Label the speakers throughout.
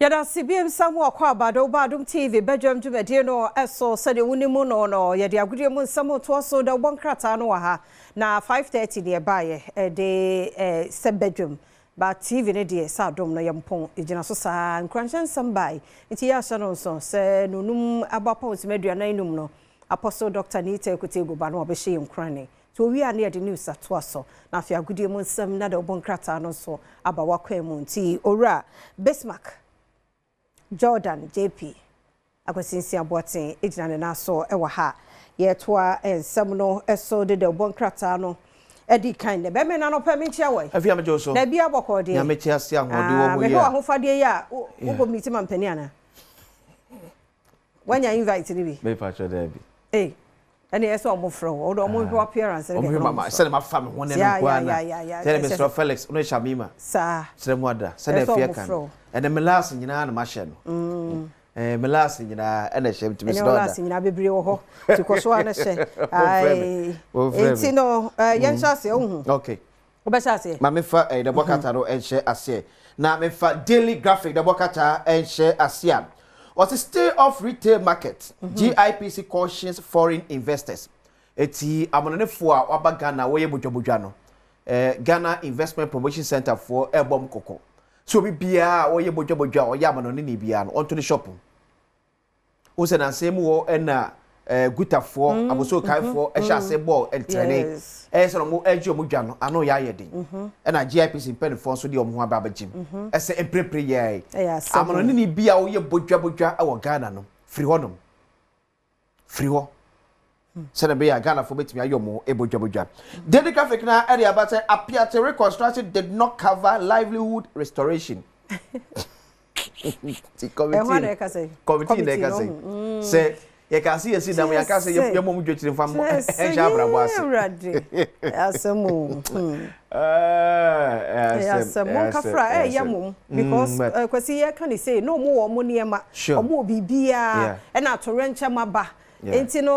Speaker 1: Yɛda ase bio sɛ mo akɔ aba de woba Adom TV badwam dwumadie no so. Sɛdeɛ wonim no, yɛde agodie mu nsɛm toa so da wobɔ nkrataa no wɔ ha. Na 5:30 deɛ ɛbaeɛ ɛde sɛ badwam. Ba TV no deɛ sɛ Adom no yɛmpɔn gyina so saa nkuranhyɛ nsɛm bae. Nti yɛahyɛ no nso sɛ nonum abɔ apɔn nsɛm 45 no, Apostle Dr. Nita Ekutego ba no ɔbɛhyɛ yɛn nkurane. Nti owie a ne yɛde news atoa so. Na afei agodie mu nsɛm na de wobɔ nkrataa no nso aba wakwan mu. Nti owura Bismarck Jordan JP Akwasinsia Boateng gyina ne nan so wɔ ha. Yɛtoa nsɛm no so de wobɔ nkrataa no adi kan. Ne bɛmɛ na no pɛ menkyia wɔ.
Speaker 2: Afia megye so.
Speaker 1: Na bi abɔkɔ deɛ.
Speaker 2: Nyame te ase ahoɔden wɔ mu
Speaker 1: yɛ. Mehwɛ w'ahofadeɛ yi a wokɔ meet ma mpanin ana? Wanya invite ni bi?
Speaker 2: Mepa kyerɛ dɛ bi.
Speaker 1: Ei. Ɛne ɛsɛ ɔmo frɛ wo. Ɔmo hwɛ appearance ne
Speaker 2: kɛkɛ. Ɔmo hwɛ mama sɛ ma fa me ho ne no nko ana. Sɛ me srɛ Felix no Shamima.
Speaker 1: Saa.
Speaker 2: Srɛ mu ada. Sɛ na afia kan. Ɛne me last nyinaa na mahyɛ no. Me last nyinaa ɛna hyɛ ntumi srɛ
Speaker 1: ada. Ɛne last nyinaa bebree wɔ hɔ. Ti kɔ so a na hyɛ. Ai. Enti no yɛnhyɛ aseɛ wohu.
Speaker 2: Okay.
Speaker 1: Wobɛhyɛ aseɛ.
Speaker 2: Ma mefa the bɔkata no ɛnhyɛ aseɛ. Na mefa Daily Graphic the bɔkata ɛnhyɛ aseɛ a. Ɔse stay off retail market. GIPC cautions foreign investors. Eti amanɔnefoɔ a waba Ghana wɔyɛ bodwabodwa no. Ghana Investment Promotion Center foɔ ɛbɔ mu kɔkɔ. So obi biara a ɔyɛ bodwabodwa a ɔyɛ amanɔne biara no ɔnto ne shop. Wo sɛ nansa mu hɔ ɛna gutafoɔ abosokaefoɔ ɛhyɛ ase bɔɔ ntrɛne. Ɛyɛ sɛ ɔmo ɛgye ɔmo dwa no ano yɛ ayɛ den. Ɛna GIPC mpanimfoɔ nso de ɔmo ho aba abɛgyem. Ɛsɛ mprempren yɛ amanɔne bi a ɔyɛ bodwabodwa ɛwɔ Ghana no firi hɔnom. Firi hɔ. Sɛdeɛ ɛbɛyɛ a Ghanafoɔ bɛtumi ayɛ ɔmo bodwabodwa. Daily Graphic na ɛde aba sɛ Apiate reconstruction did not cover livelihood restoration. Committee na ɛka sɛ sɛ yɛka se yɛsi dam yɛka sɛ yɛmmɔ mu dwakyire mfa ɛnhyɛ abrabɔ ase.
Speaker 1: Asɛm o. Asɛm monkafra ɛyɛ mom because Kwasi yɛka ne sei na ɔmo wɔ ɔmo nneɛma ɔmo wɔ biribiara ɛna atorɛnkyɛm aba nti no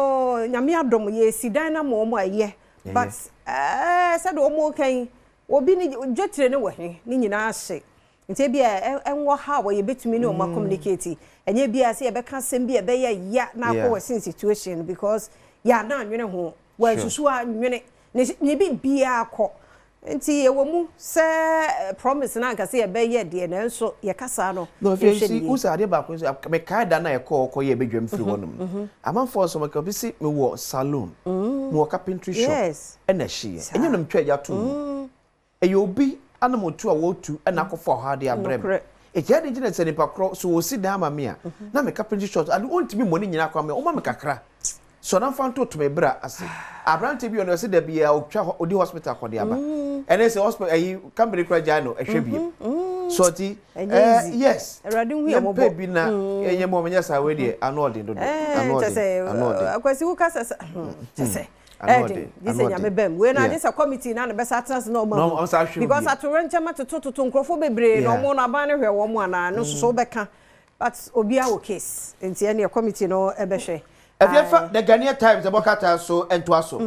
Speaker 1: Nyame adom yɛsi dan na ma ɔmo ɛyɛ but sɛdeɛ ɔmo kan obi ne dwetire ne wɔ he ne nyinaa hye. Nti ebi a ɛnwɔ ha wɔ yɛbɛtumi ne ɔmo communicate ɛnyɛ bi a sɛ yɛbɛka asɛm bi a ɛbɛyɛ ya na akɔ wɔ sin situation because yɛ ana anwene ho wɔasusu anwene ne bi biara kɔ nti yɛwɔ mu sɛ promise na anka sɛ yɛbɛyɛ deɛ nanso yɛkasa no.
Speaker 2: No afei si wo sɛ adeɛ baako nso mekae da na yɛkɔɔ kɔyɛ bɛdwam firi hɔ nom amanfoɔ nso meka bi si mewɔ saloon mewɔ carpentry shop ɛna ɛhyeeɛ ɛnyɛ nom twa agya to mu ɛyɛ obi anamotu a wɔtu ɛna akɔfa ɔha de abrɛ me ɛti ade nti na sɛ nipa korɔ so wɔsi dan ama me a na me carpentry shop ade ɔntumi mmɔ ne nyinaa kɔ ama me ɔma me kakra so na mfa nto to me bra ase aberante bi ɔno ɔsɛ da bi a ɔtwa ɔdi hospital kɔde aba ɛne sɛ hospital ɛyi company kora gyae no ɛhwɛ biem so ɔti yes yɛmpɛ bi na ɛnyɛ mu ɔmenyɛ saa wei deɛ ano ɔden dodo ano ɔden ano ɔden
Speaker 1: Akwasi wo kasa sɛ kyɛ sɛ ɛden gye sɛ Nyame bɛm wei na gye sɛ committee na ne bɛsa atena se na ɔma because atorɛnkyɛm atotototo nkurɔfoɔ bebree na ɔmo no aban no hwɛ wɔn mu anaa no nso so wobɛka but obiara wɔ case nti ɛneɛ committee no ɛbɛhwɛ.
Speaker 2: Ɛfiefa The Ghanaian Times ɛbɔ so ɛntoa so.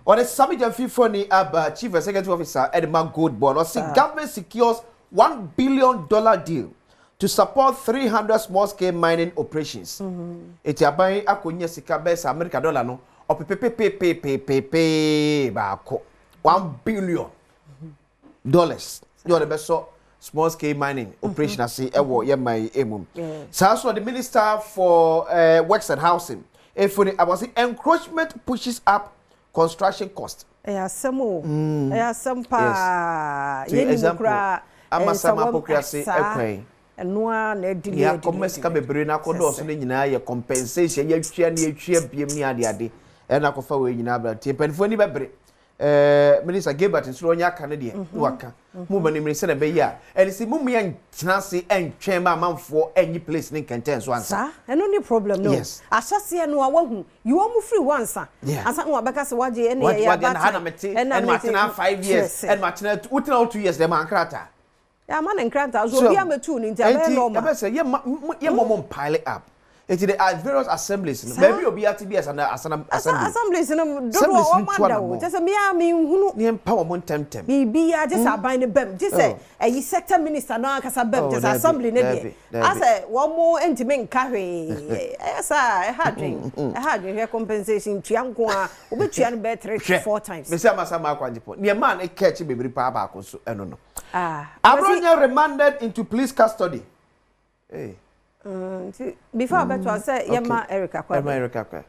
Speaker 2: Ɔde Sami Gyamfi ni aba Chief Executive Officer ɛde ma Gold Board. Ɔsi government secures $1 billion deal to support 300 small scale mining operations. Eti aban akɔnya sika bɛyɛ sɛ America dollar no ɔpepepepepepepe baako $1 billion. Yɛ ɔde bɛsɔ small scale mining operation ase ɛwɔ yɛ man emu. Saa so the Minister for Works and Housing efoni abɔsi encroachment pushes up construction cost.
Speaker 1: Ɛyɛ asɛm o. Ɛyɛ asɛm paa. Yɛn ni kura.
Speaker 2: Amasama apokriase ɛkwan.
Speaker 1: Ɛnoa na ɛdi
Speaker 2: ne ɛdi. Yɛ sika bebree na akɔdɔɔso ne nyinaa yɛ compensation yɛtwia ne yɛtwia biem ne ade ade ɛna akɔfa wei nyinaa abira nti mpanimfoɔ ani bɛbere. Minister Gilbert nso ɔnyɛ aka ne deɛ na waka mu ba ne mmiri sɛ na ɛbɛyɛ a ɛne sɛ mu mmea ntena ase ɛntwɛn ma amanfoɔ ɛnyi place ne nkɛntɛn so ansa.
Speaker 1: Saa ɛno ne problem no. Ahyɛseɛ no a wahu yi wɔn mu firi hɔ ansa. Ansa na wabɛka sɛ wagye ɛne ɛyɛ
Speaker 2: abata. Ɛna matena 5 years ɛna matena wotena wo 2 years dɛm ankrata.
Speaker 1: Yɛ ama ne nkrata so obi ametu ne nti abɛyɛ normal.
Speaker 2: Ɛbɛ sɛ yɛ ma yɛ mɔ mo pile up. Eti the various assemblies no, baabi a obi ate bi as an assembly.
Speaker 1: Assemblies no dodoɔ wɔn ada o, kyɛ sɛ mmea mi nhunu.
Speaker 2: Ne mpa wɔn ntɛmtɛm.
Speaker 1: Biribiara gye sɛ aban no bɛm, gye sɛ ɛyi sector minister no ankasa bɛm, kyɛ sɛ assembly no deɛ asɛ wɔn ntumi nka hwee. Ɛyɛ saa, ɛha adwen, ɛha adwen. Hwɛ, compensation tua nko a, wobɛtua no bɛyɛ three to four times.
Speaker 2: Mesi amasa ma akɔ agyepo nea maa ne kɛkyi bebree paa baako so ɛno no. Abronye remanded into police custody. Hey.
Speaker 1: Nti before abɛto sɛ yɛma Eric akɔ.
Speaker 2: Ɛma Eric akɔ.